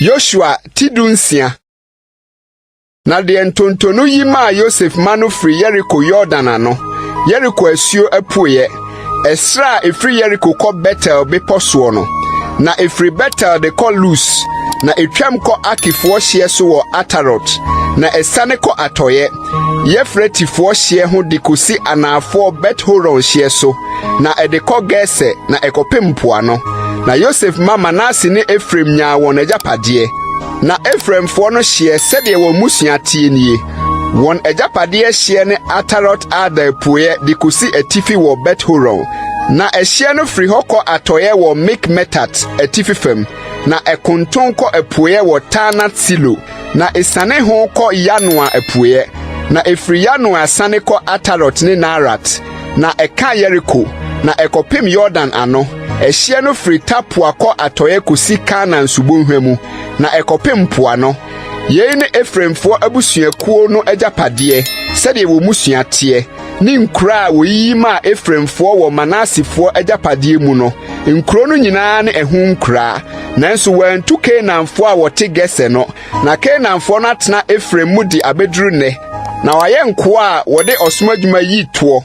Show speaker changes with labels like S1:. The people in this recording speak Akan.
S1: Yosua ti dunsia. Na deɛ ntonto no yi maa Yosef mma no firi Yeriko Yordan ano, Yeriko asuo apueeɛ, ɛserɛ a ɛfiri Yeriko kɔ Betel bepɔ soɔ no. Na ɛfiri Betel de kɔ Lus, na ɛtwam kɔ Arkifoɔ hyeɛ so wɔ Atarot, na ɛsiane kɔ atɔeɛ, Yefretifoɔ hyeɛ ho de kɔsi anaafoɔ Bet-Horon hyeɛ so, na ɛde kɔ Geser na ɛkɔpem mpoano. Na Yosef mma Manase ne Efraim nyaa wɔn agyapadeɛ. Na Efraimfoɔ no hyeɛ sɛdeɛ wɔn mmusua teɛ nie. Wɔn agyapadeɛ hyeɛ ne Atarot Adar apueɛ de kɔsi atifi wɔ Bet-Horon. Na ɛhyeɛ no firi hɔ kɔ atɔeɛ wɔ Mikmetat atifi fam, na ɛkonton kɔ apueɛ wɔ Taanat-Silo, na esiane ho kɔ Yanoa apueɛ, na ɛfiri Yanoa siane kɔ Atarot ne Naarat, na ɛka Yeriko, na ɛkɔpem Yordan ano. Ɛhyeɛ no firi Tapua kɔ atɔeɛ kɔsi Kana nsubɔnhwa mu, na ɛkɔpem mpoano. Yei ne Efraimfoɔ abusuakuo no agyapadeɛ, sɛdeɛ wɔn mmusua teɛ, ne nkuro a wɔyiyi maa Efraimfoɔ wɔ Manasefoɔ agyapadeɛ mu no, nkuro no nyinaa ne ɛho nkuraa. Nanso wɔantu Kanaanfoɔ a wɔte Geser no, na Kanaanfoɔ no atena Efraim mu de abɛduru nnɛ, na wɔayɛ nkoa a wɔde ɔsom adwuma yi toɔ.